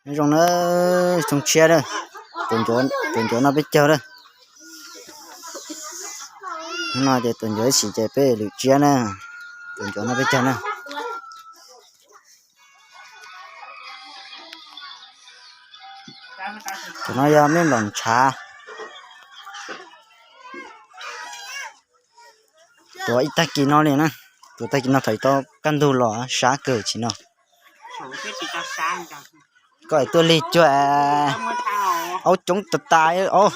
Nyob zoo na, xyoo tshiab na, tus ncuav no peb caug na. No ces tus ncuav ib sim ces peb lwm tsiab na, tus ncuav no peb caug na. Tus no yog me nplaum ntshav, tuav ib tag kis no li na, tuav tag kis no thaum tau kaj ntug los sab kawg tsis no. Koj es tuaj lig cuag aub coob tas tas os.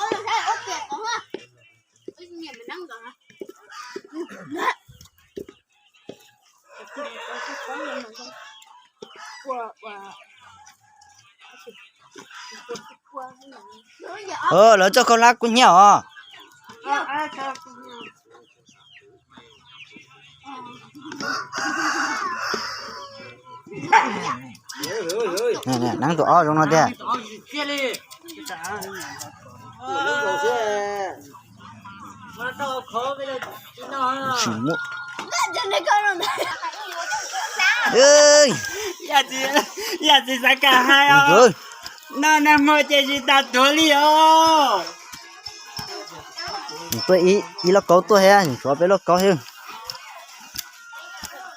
Lawv txoj khaub hlab kub hnyiab os. Neeb tus ob zoo no tiag. Yam txiv xav kam hais os, noj nag hmo ces tsis tas tuav li os. Tuaj ib lauj kaub tuaj thiab, tshuav peb lauj kaub thiab.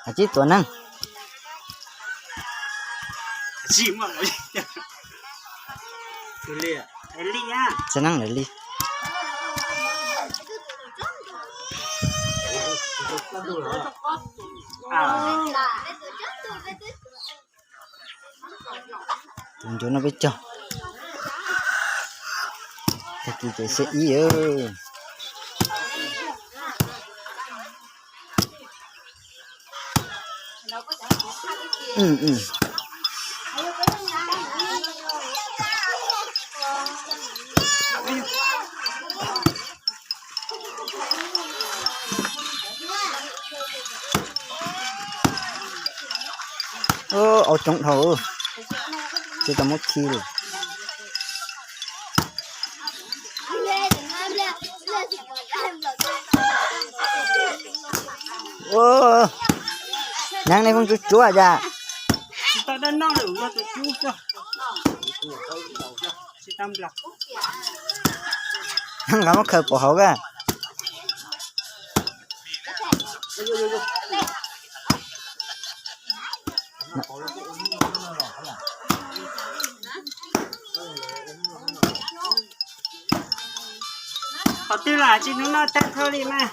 Hais tib tuav neeg. Txiv neeb lawv li. Tus ncuav no peb caug. Tag kis ces xiab ib. Au coob dhau, tsis tau muab khi li. Neeb nej pheej tsuab tsuab cas? Nkawd muab khaws pov hauv kawg. Qhov twg los tsis hnub no tag nrho li mas.